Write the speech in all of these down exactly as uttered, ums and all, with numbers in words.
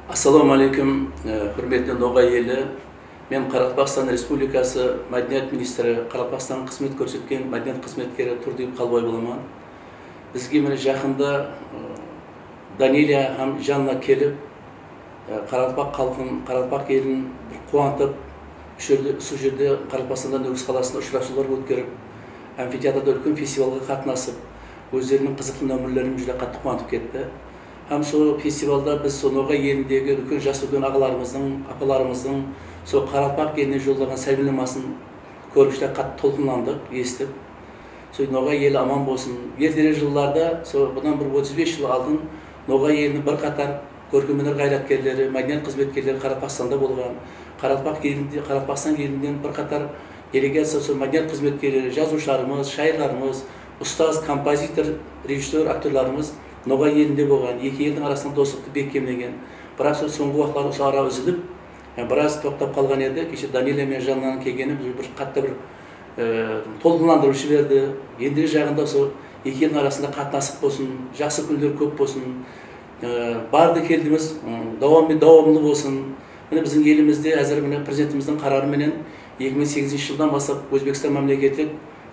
Ассаламу алейкум, э, куьметли Ногай эли. Мен Каракалпакстан Республикасы маданият министри, Каракалпакстанга кызмет коьрсеткен маданият кызметкери Турдиев Калбай боламан. Бизге мине якында, э, Данилия аьм Жанна келип, э, каракалпак халкын, каракалпак элин бир кувантып, усы ерде, усы ерде Каракалпакстанда Оькис каласында ушырасувлар оьткерип, амфитеатрда уьлкен фестивальге катнасып, оьзлерининъ кызыклы номерлери мен юрек катты кувантып кетти. Аьм сол фестивальда биз сол Ногай элиндеги уьлкен, ясы уьлкен агаларымыздынъ, апаларымыздынъ сол каракалпак элине йоллаган саьлемнамасын коьрип, юрек катты толкынландык, эситип. Сол Ногай эли аман болсын. Эртерек йылларда, сол буннан бир отыз бес йыл алдын Ногай элининъ бир катар коьркем оьнер кайраткерлери, маданият кызметкерлери Каракалпакстанда болган. Каракалпак элинде, Каракалпакстан элиннен бир катар делегация, сол маданият кызметкерлери, язувшыларымыз, шаирларымыз, устаз, композитор, режиссёр, актёрларымыз Ногай элинде болган. Эки элдинъ арасында дослыкты беккемлеген. Бирак сол сонъгы вакытлар усы ара уьзилип, э, бираз токтап калган эди. Кеше Данилия мен Жаннанынъ келгени бир, бир катты бир, э, толкынландырып йиберди. Эндиги ягында сол эки элдинъ арасында катнасык болсын, яксы куьнлер коьп болсын. Э, барды келдимиз, м, давамлы, давамлы болсын. Мине бизим элимизде аьзир мине президентимиздинъ карары менен эки мынъ сегизинши йылдан баслап Оьзбекстан маьмлекетлик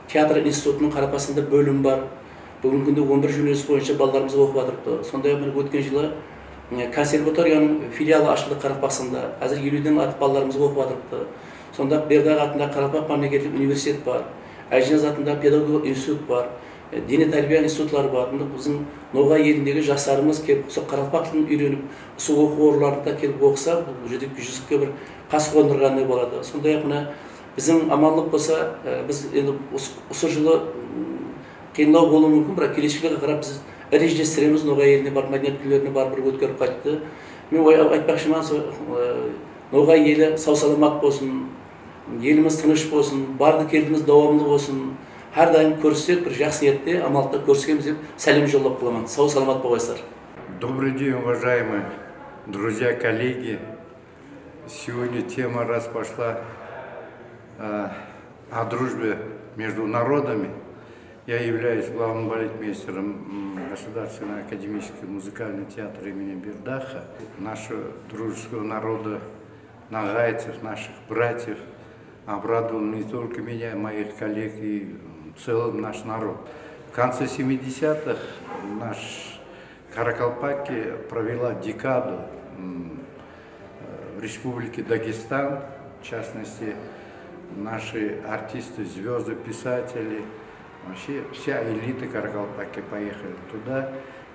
театр институтынынъ Каракалпакстанда боьлими бар. Буьгуьнги куьнде он бир юнелис бойынша балаларымыз окып атырыпты. Сондай-ак мине оьткен йылы, э, консерваториянынъ филиалы ашылды Каракалпакстанда. Аьзир элуьвден артык балаларымыз окып атырыпты. Сондай-ак Бердыагы атындағы Каракалпак маьмлекетлик университет бар. Аьжинияз атындағы педагогикалык институт бар. Э, дене тарбия институтлары бар. Мунда бизим Ногай элиндеги ясларымыз келип, усы каракалпак тилин уьйренип, усы окув орынларында келип окыса, бул юзлик, юзликке бир кас кондыргандай болады. Сондай-ак мине бизим аманлык болса, э, биз энди ус-, усы йылы, м, кыйынлав болувы мумкин, бирак келешекке карап биз режелестиремиз, Ногай элине барып, маданият куьнлерине барып бир оьткерип кайтты. Мен ой-, айтпакшыман, сол, э, Ногай эли сав-саламат болсын, элимиз тыныш болсын, барды келдимиз давамлы болсын. Аьр дайым коьриссек, бир яксы ниетте, аманлыкта коьрискенмиз деп саьлем йоллап каламан. Сав-саламат болайсызлар. Добрый день, уважаемые друзья, коллеги. Сегодня тема раз пошла, э, о дружбе между народами. Я являюсь главным балетмейстером, м, Государственного академического музыкального театра имени Бердаха. Нашего дружеского народа, ногайцев, наших братьев, обрадовал не только меня, моих коллег и, м, в целом наш народ. В конце семидесятых наш Каракалпакия провела декаду, м, э, в Республике Дагестан, в частности, наши артисты, звёзды, писатели, вообще вся элита Каракалпакии поехали туда,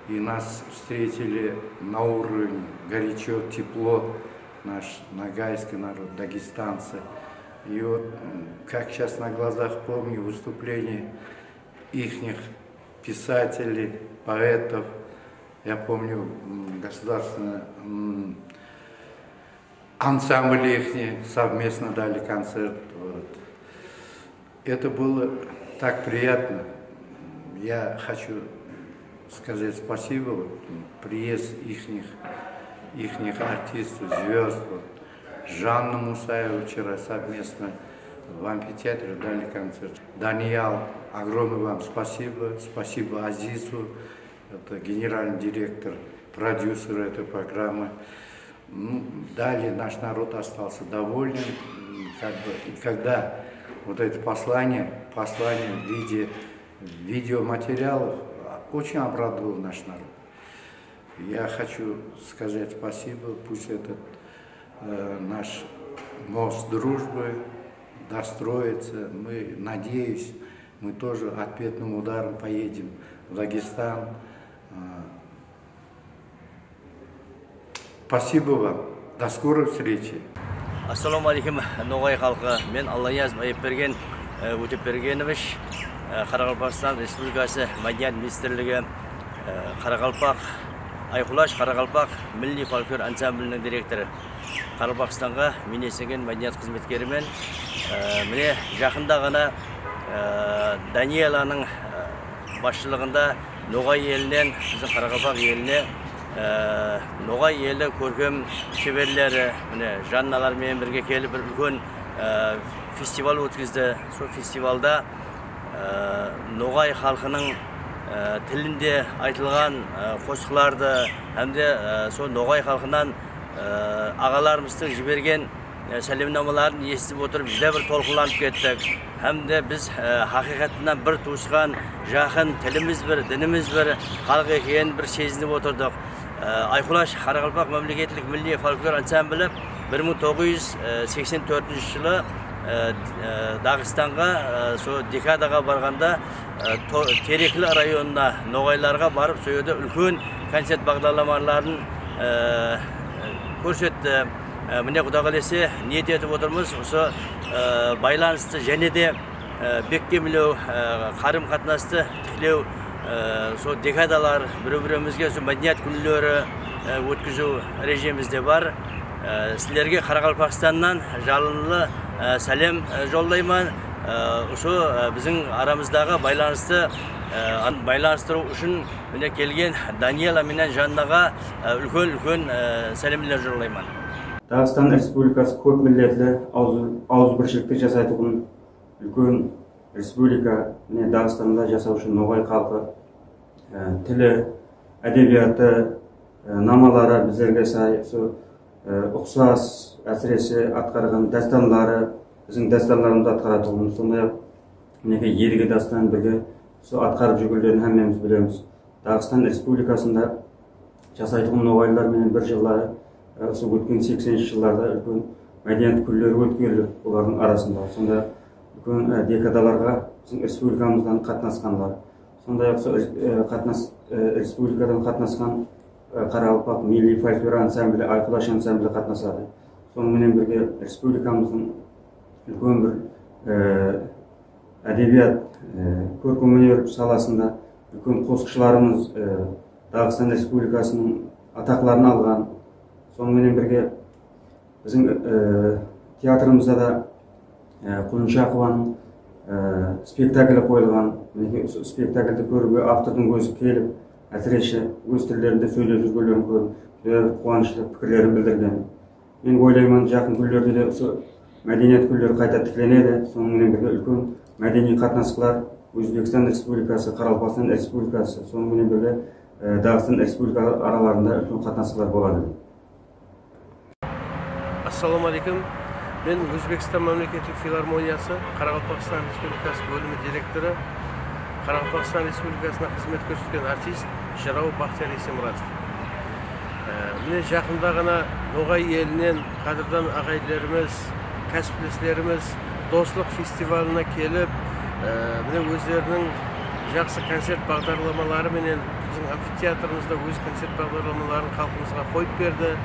и нас встретили на уровне, горячо, тепло, наш ногайский народ, дагестанцы. И вот, м, как сейчас на глазах помню выступление ихних писателей, поэтов. Я помню, м, государственный, м, ансамбль ихний, совместно дали концерт. Вот. Это было так приятно. Я хочу сказать спасибо. Вот, м, приезд ихних, ихних артистов, звёзд. Вот. Жанна Мусаева вчера совместно в амфитеатре дали концерт. Даниял, огромное вам спасибо. Спасибо Азизу, это генеральный директор, продюсер этой программы. Ну, далее наш народ остался доволен. М, как бы, и когда вот это послание, послание в виде видеоматериалов, а, очень обрадовало наш народ. Я хочу сказать спасибо, пусть этот, э, наш мост дружбы достроится. Мы, надеюсь, мы тоже ответным ударом поедем в Дагестан. Э, спасибо вам. До скорой встречи. Ассаламу алейкум, ногай халкы. Мен Алланиязов Айыпберген, э, Отепбергенович, э, Каракалпакстан Республикасы Маданият министрлиги, э, Каракалпак, «Айкулаш» каракалпак миллий фольклор ансамблининъ директоры. Каракалпакстанга мийнетлескен маданият кызметкеримен. Э, мине, якында гана, э, Данияланынъ, э, басшылыгында Ногай элиннен бизим Каракалпак элине, э, Ногай эли коьркем шеберлери, мине, Жанналар ман бирге келип, бир уьлкен, э, фестиваль оьткизди. Сол фестивальда, э, ногай халкынынъ, э, тилинде айтылган, э, косыкларды, аьм де, э, сол ногай халкыннан Э, агаларымыздынъ йиберген, э, салемнамаларын эситип олтырып, биз де бир толкынланып кеттик. Аьм де биз, э, акыйкатыннан бир тувыскан, якын, тилимиз бир, динимиз бир халк экенин бир сезинип олтырдык. Э, «Айкулаш» каракалпак мемлекетлик миллий фольклор ансамбли бир мынъ тогыз юз сексен тоьртинши йылы, э, э, Дагыстанга, э, сол декадага барганда, э, То-, Терекли районына, ногайларга барып, сол ерде уьлкен концерт багдарламаларын, э, коьрсетти. Э, мине, Кудай кааласа, ниет этип олтырмыз усы, э, байланысты яне де, э, беккемлев, э, карым-катнасты тиклев, э, сол декадалар, бир-биримизге сол маданият куьнлери, э, оьткизуьв режемизде бар. Э, сизлерге Каракалпакстаннан жалынлы, э, салем, э, йоллайман. Э, усы, э, бизим арамыздагы байланысты, э, ан-, байланыстырув уьшин мине келген Даниэла мен Жаннага, э, уьлкен-уьлкен, э, салемлер йоллайман. Дагыстан Республикасы коьп миллетли, авыз-, авызбиршиликти жасайтуьгын уьлкен республика. Мине, Дагыстанда яшавшы ногай халкы, э, тили, аьдебияты, э, намалары бизлерге сай, сол, э, уксас, аьсиресе аткарган дастанлары, бизим дастанларымызды аткаратугын, сондай-ак, минекей, эндиги дастан бирге сол аткарып юргенлерин аьммемиз билемиз. Дагыстан Республикасында яшайтугын ногайлар менен бир йыллары, э, усы оьткен сексенинши йылларда уьлкен маданият куьнлери оьткерилип, олардынъ арасында сондай уьлкен, э, декадаларга бизим республикамыздан катнасканлар. Сондай-ак, сол, э, катнас-, э, республикадан катнаскан, э, каракалпак миллий фольклор ансамбли, «Айкулаш» ансамбли катнасады. Сонынъ менен бирге республикамыздынъ уьлкен бир, э, аьдебият, э, коьркем оьнер саласында уьлкен косыкшыларымыз, э, Дагыстан Республикасынынъ атакларын алган. Сонынъ менен бирге бизим, э, театрымызда да, э, Кулунчаковадынъ, э, спектакли койылган. Минекей, усы спектакльди коьруьвге автордынъ оьзи келип, аьсиресе оьз тиллеринде соьйлеп юргенлерин коьрип, шулай куванышлы пикирлерин билдирген. Мен ойлайман, якын куьнлерде де усы маданият куьнлери кайта тикленеди. Сонынъ менен бирге уьлкен маданий катнаскылар Оьзбекстан Республикасы, Каракалпакстан Республикасы, сонынъ менен бирге, э, Дагыстан Республикасы араларында уьлкен катнаскылар болады. Ассалавма алейкум. Мен Оьзбекстан мемлекетлик филармониясы Каракалпакстан Республикасы боьлими директоры, Каракалпакстан Республикасына кызмет коьрсеткен артист, йырав Бахтияр Эсенмуратов. Э, мине, якында гана ногай элиннен кадирдан агайларымыз, касиплеслеримиз дослык фестивалына келип, э, мине, оьзлерининъ яксы концерт багдарламалары менен бизим амфитеатрымызда оьз концерт багдарламаларын халкымызга койып берди.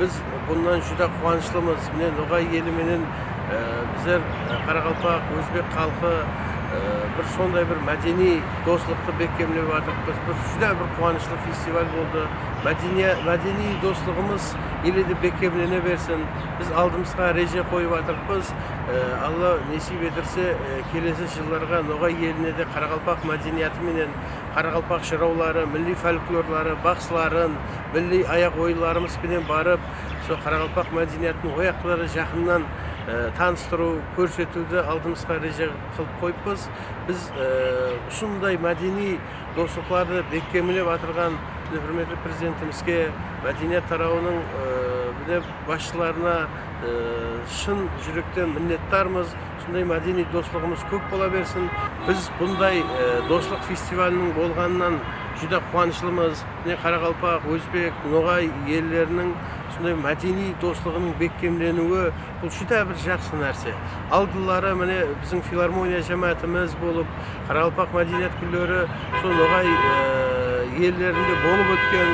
Биз буннан юдә куванышлымыз. Мине, ногай эли менен, э, бизлер, э, каракалпак, оьзбек халкы, э, бир сондай бир маданий дослыкты беккемлеп атырыкпыз. Бир юдә бир куванышлы фестиваль болды. Маданий, маданий дослыгымыз эле де беккемлене берсин. Биз алдымызга реже койып атырыкпыз. Э, Алла несип этирсе, э, келеси йылларга ногай элине де каракалпак маданияты менен, каракалпак йыравлары, миллий фольклорлары, баксыларын, миллий аяк ойынларымыз бенен барып, сол каракалпак маданиятын ояклары якыннан, э, таныстырув, коьрсетуьвди алдымызга реже кылып койыппыз. Биз, э, усындай маданий дослыкларды беккемлеп атырган мине, хуьрметли президентимизге, маданият таравынынъ, э, мине, басшыларына, э, шын юректен миннеттармыз. Усындай маданий дослыгымыз коьп бола берсин. Биз бундай, э, дослык фестивалининъ болганыннан юдә куванышлымыз. Мине, каракалпак, оьзбек, ногай эллерининъ усындай маданий дослыгынынъ беккемленуьви, бул юдә бир яксы нәрсе. Алдынлары, мине, бизим филармония ямаатымыз болып, каракалпак маданият куьнлери сол ногай, э, эллеринде болып оьткен,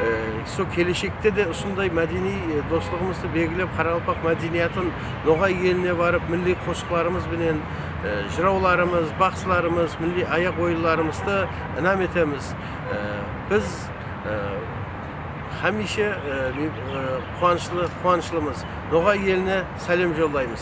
э, сол келешекте де усындай маданий, э, дослыгымызды белгилеп, каракалпак маданиятын ногай элине барып, миллий косыкларымыз бенен, э, йыравларымыз, баксыларымыз, миллий аяк ойынларымызды инам этемиз. Э, биз, э, хамише, э, ми-, э, куванышлы, куванышлымыз. Ногай элине салем йоллаймыз.